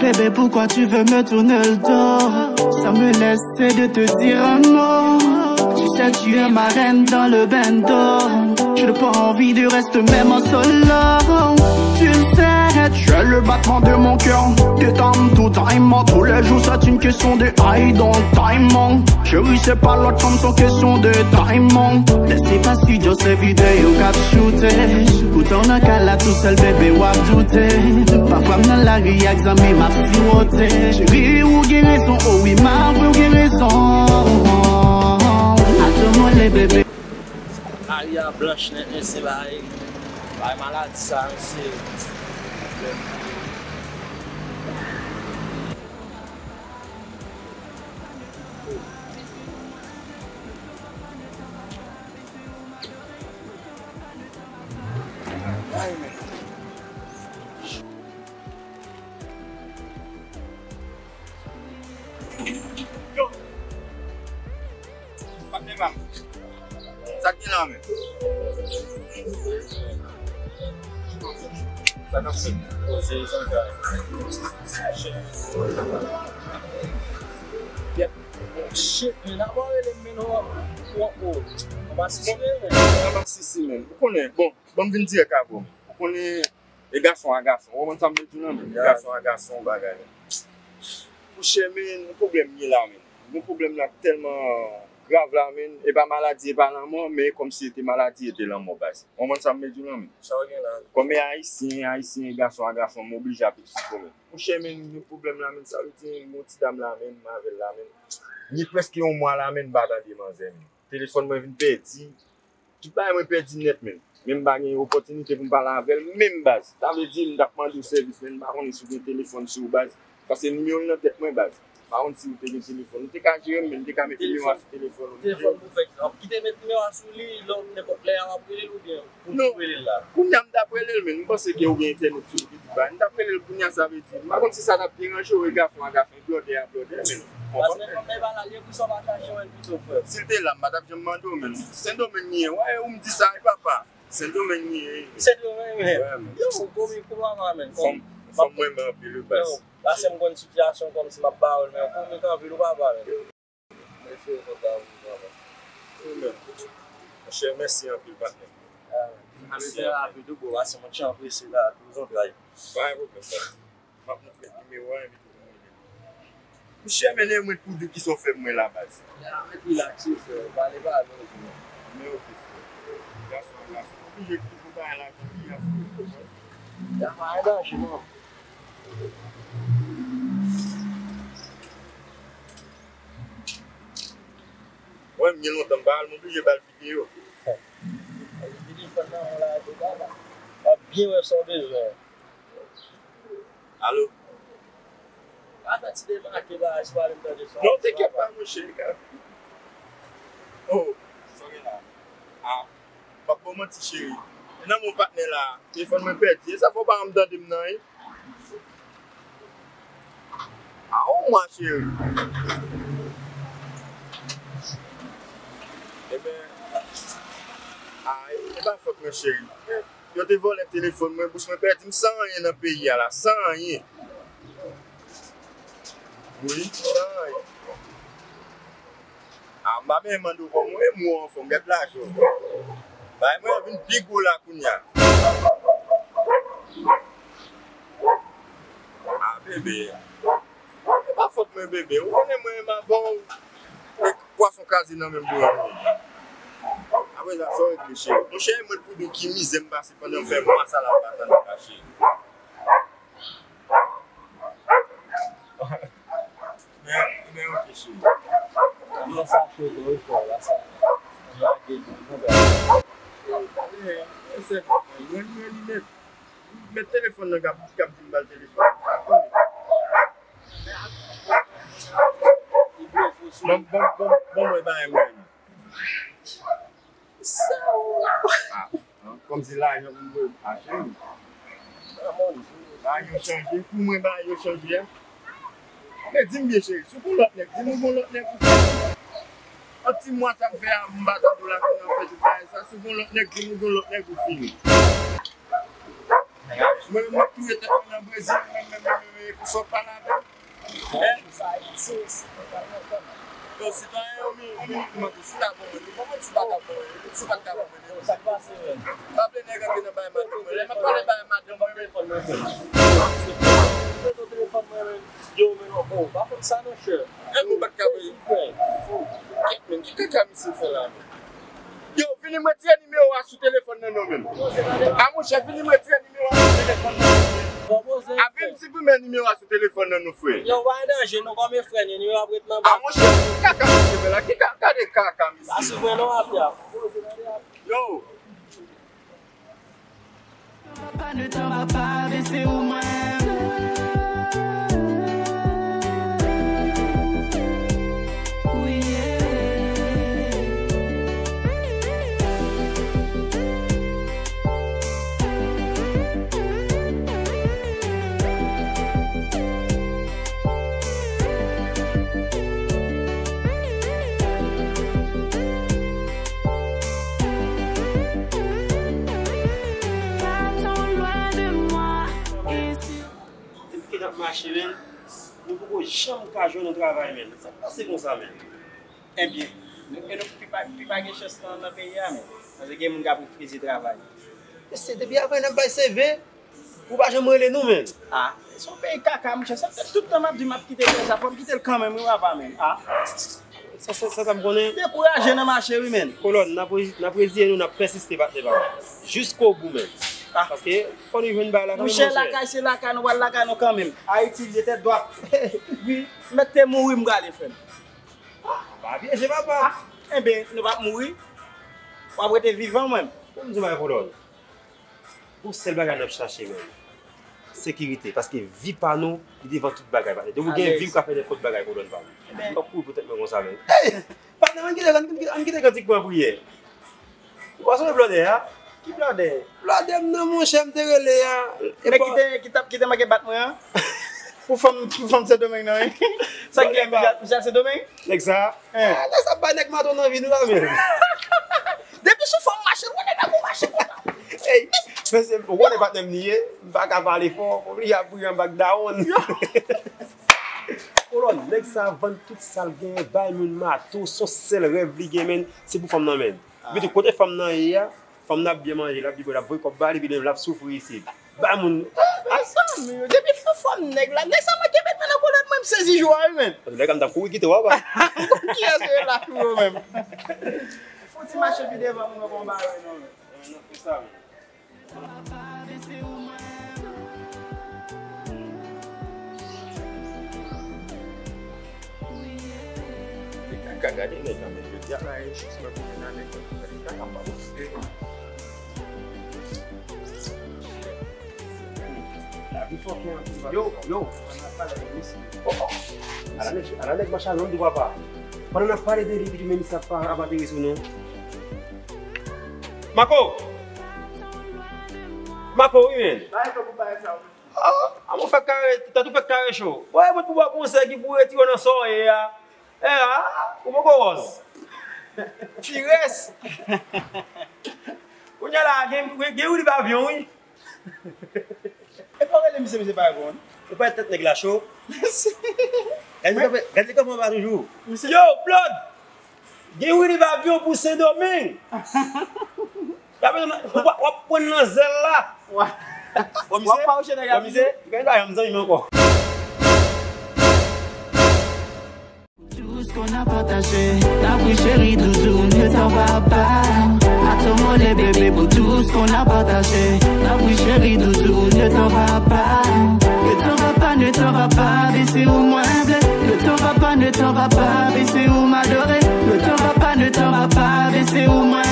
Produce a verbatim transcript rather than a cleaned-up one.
Bébé, pourquoi tu veux me tourner le dos? Sans me laisser de te dire un mot. Tu sais, tu es ma reine dans le bendo. Je n'ai pas envie de rester même en solo. Tu le sais, tu es le battement de mon cœur. De time to time, tous les jours, c'est une question de I don't time. Chérie, c'est pas l'autre femme, c'est question de time. Lè se pa studio, se videyo k ap choute. Poutan w nan kay la tousèl, bebe, w ap doute. Pafwa m nan lari ak zanmi m ap siwote. Cheri, ou gen rezon, o wi, m avwe, ou gen rezon. Ato mole, bebe. Lari a blanch nèt, men se bay, bay maladi sa, men se. Yo! Patnè pa m. Sa k gen la menm? Sa k ap fèt? Oh, se zanga. Shit. Shit, men, apa w rele m, men, w ap, w ap, w ap asiste, men. W ap asiste, men. Ou konnen, bon, ban m vin dirèk avè w, men. Ou konnen, e gason a gason. Ou konprann sa m vle di w lan, men. E gason a gason, bagay. Monchè, men, yon pwoblèm ye la, men. Yon pwoblèm la tèlman grav la, men. E pa maladi, e pa lanmò, men kòmsi e te maladi, e te lanmò, baz. Ou konprann sa m vle di w lan, men. Sa w gen la? Kòm e ayisyen, ayisyen, e gason a gason, m oblije ap eksplike w, men. Monchè, men, gen pwoblèm la, men, sa vle di, m gon ti dam la, men, m avè l la, men. Gen prèske yon mwa la, men, m pa tande manzè, men. Telefòn mwen vin pèdi. Tout bagay mwen pèdi nèt, men. Men m pa gen opòtinite pou m pale avè l, menm baz. Sa vle di, m t ap mande w sèvis, men m pa konnen si w gen telefòn sou ou, baz. Paske nimewo l nan tèt mwen, baz. M pa konn si w te gen telefòn. Ou te ka jere m, men m te ka met nimewo a sou telefòn ou. Telefòn pou fè ki? Kite met nimewo a sou li, lè w nenpòt lè a w ap rele l oubyen pou w rele l la? Kounye a m t ap rele l, men m panse ke ou gen entènèt sou li, tout bagay. M t ap rele l kounye a, sa vle di, m pa konn si sa t ap deranje w, e gason a gason, blòdè a blòdè, men. Paske fanm nan pa la, li enpresyon pa chache w pito, frè. Si l te la, m pa t ap janm mande w, men. Sendomeng li ye, wè, ou m di sa, e papa. Sendomeng li ye. Sendomeng, men. Wè, men. Yo, ou komik pou papa, men. Fanm, fanm mwen, men, anpil, wi, baz. Yo, pase m konn sitiyasyon kòmsi m ap ba w l, men ou komik anpil, ou papa, men. Mèsi, ou kontan pou papa. Wi, men. Monchè, mèsi anpil, patnè. Ah, mèsi. Rapid, ou bon, pase mwen tchan prese la, tou zantray. Pa gen pwoblèm, patnè. M ap met nimewo a, epi tou pou mwen. Monchè, men e mwen pou di w kisa w fè pou mwen la, baz. Ya, mèt rilakse, frè. Pale pa nou, frè. Men oke, frè. Gason, gason. Oblije ki pou bay lajan li a, frè. Ya, pa gen danje, non. Mwen, m gen lontan m pa al, m oblije ba l videyo. Telefòn nan, mwen la, deja la. W ap byen wè sa w bezwen. Alo? Pa fè ti demake bagay, si w pa vle m tande sa. Non, tenkèt pa, monchè. Oh, sa w gen la? Ah, m p ap ba w manti, cheri. E nan mon patnè la, telefòn mwen pèdi. E sa fè w pa janm tande m nan, wi. Ah, o mwen, cheri. Ebyen, ah, e pa fòt mwen, cheri. Yo te vòlè telefòn mwen, bous mwen pèdi m san anyen nan peyi a la, san anyen. Wi, san anyen. Ah, m pa bezwen mande w kòman w ye, m wè w anfòm, gad lajan w. Bay mwen vin pi gwo la kounye a. Ah, bebe. E pa fòt mwen, bebe. Ou konnen mwen menm avan w, e pwason kraze nan menm bouyon. Apre sa, sa w regle, cheri? Monchè, mwen pou di w ki mizè m pase pandan m fè mwa sa la m pa tande w la, cheri. Men, men, oke, cheri. Lè sa cho tou, wi, frè, la sa. Lage nou, nou gade. Cheri, tande, e sèvis mwen, mwen, mwen li nèt. Met telefòn nan k ap, k ap di m ba l telefòn. Ban, ban, ban, ban mwen bagay mwen. Ah, ah, kòmsi lajan pou mwen achte wi. Bagay yo chanje, pou mwen bagay yo chanje a. Men di m byen cheri, si w gon lòt nèg, di m ou gon lòt nèg ou fini. An ti mwa sa m fè a, m pa tande w la, kounye a w fè tout bagay sa, si w gon lòt nèg, di m ou gon lòt nèg ou fini. Mwen menm m ap touye tèt mwen nan Brezil, mwen menm, mwen menm, Pou sot pale avè m. Hein? Sa Ayiti, si nou pale ansanm. Yo, sitwayen, yon minit, yon minit, mwen mande, si ta bon, mwen, bon, mwen, si pa ka bon, mwen, si pa ka bon, mwen, sa k pase, mwen? Pa vle nèg antre nan bagay madanm mwen. Lè m ap pale bagay madanm mwen, mwen. Telefòn mwen, mwen. Yo, men non, oh, pa fè sa non, chè. E mwen pa t ka vle. Kèt, men, ki kaka misye fè la, men? Yo, vini m retire nimewo a sou telefòn nan non, men. A, monchè, vini m retire nimewo a sou telefòn nan non, men. A, vin siprimen nimewo a sou telefòn nan non, frè. Yo, pa gen danje, non, kòm e frè, nimewo ap ret nan ba. A, monchè, ki kaka misye fè la? Ki kaka de kaka, misye? Pa siprimen non, afè a. Yo. Ne t'en va pas, ne t'en va pas, baisser au moins. Oui, yeah. Depi ke n ap mache, men, nou poko janm ka jwenn yon travay, men. Sa k pase konsa, men? Ebyen, nou, e nou pi pa, pi pa gen chans nan, nan peyi a, men. Paske gen moun k ap refize travay. Mesye, depi avan n ap bay C V, ou pa janm rele nou, men. Ah, se yon peyi kaka, monchè. Sa fè tout tan m ap di m ap kite peyi sa, fò m kite l kanmenm, wi, papa, men. Ah. Sa, sa, sa, sa m konnen. Dekouraje nan mache, wi, men. Kolòn, n ap re-, n ap reziye nou, n ap pèsiste, patnè pa m. Jiskobou, men. Ah. Paske fò nou jwenn bagay la kanmenm, monchè, monchè. Lakay se lakay, nou pral lakay nou kanmenm. Ayiti, de tèt dwat. Wi, mèt te mouri, m prale, frè m. Pa pyeje, papa. Ah, enben, nou p ap mouri. W ap rete vivan, mwen. Pou m di w bagay, Kolòn. Yon sèl bagay n ap chache, men. Sekirite. Paske vi pa nou, li devan tout bagay, patnè. Depi w gen vi, ou ka fè nenpòt bagay, Kolòn pa m. Enben. M p ap kouri pou tèt mwen konsa, men. Ey! Patnè, ann kite, ann kite, ann kite kantik mwen an priyè. Ou pa sonje blòdè a? Ki blòdè? Blòdè m nan, monchè, m te rele a. Nèg ki te, ki t ap, ki te manke bat mwen an? Pou fanm, pou fanm Sendomeng nan, wi. Sa k gen, misye al Sendomeng? Nèg sa? Hein. Ah, nèg sa bay nèg mato nan vi nou la, men. Depi sou fanm mache, ou konnen nèg ou mache konsa. Ey, mesye, ou konnen patnè m li ye, m pa ka pale fò, oblije ap ri anba dawonn. Yo. Kolòn, nèg sa vann tout sa l genyen, bay moun mato, se yon sèl rèv li gen, men, se pou fanm nan, men. Mete kote fanm nan ye a, fanm nan ap byen manje, l ap byen bwè, l ap voye kòb ba li, epi l ap soufri isit. Ba moun. Ah, mezanmi, depi fò fanm nèg la, nèg sa manke met men nan kolèt mwen, m sezi jou a, wi, men. Nèg la m t ap kouri kite w apa. Kiyès yo la pou yo menm? Fouti mache pi devan moun nan konba yo non, men. Non, non, fè sa, men. Li ka, ka gade nèg la, men jodi a la, e jis mwen pou vin nan nèg la, li ka, ka pa montre. Lavi fòkè anpil, yo, yo. Oh, oh. Ala nèg, ala nèg machalon di papa. Pandan n ap pale de li, epi men misye ap, ap atere sou nou. Mako! Mako, wi, men. Ba e tan pou bagay sa, wi. Ah, a mwen fè kare, tantou fè kare cho. Wè, mwen pou bò konsèy ki pou retire w nan sa w ye a. E a, ou poko wòz. Pires. Kounye a la, gen, gen, gen woulib avyon, wi. E pa w rele misye, misye pa reponn. Ou pa wè tèt nèg la cho. Gad li kanpe, gad li kanpe anba toujou. Yo, Blòd! Gen woulib avyon pou Sendomeng. W ap, w ap pran nan zèl la. Bon, misye, bon, misye, li pa janm zanmi m ankò. Tout ce qu'on a partagé, t'as pris chérie doudou, ne t'en va pas. À ton mollet bébé pour tout ce qu'on a partagé, t'as pris chérie doudou, ne t'en va pas. Ne t'en va pas, ne t'en va pas, baisser ou moins blé. Ne t'en va pas, ne t'en va pas, baisser ou m'adorer. Ne t'en va pas, ne t'en va pas, baisser ou moins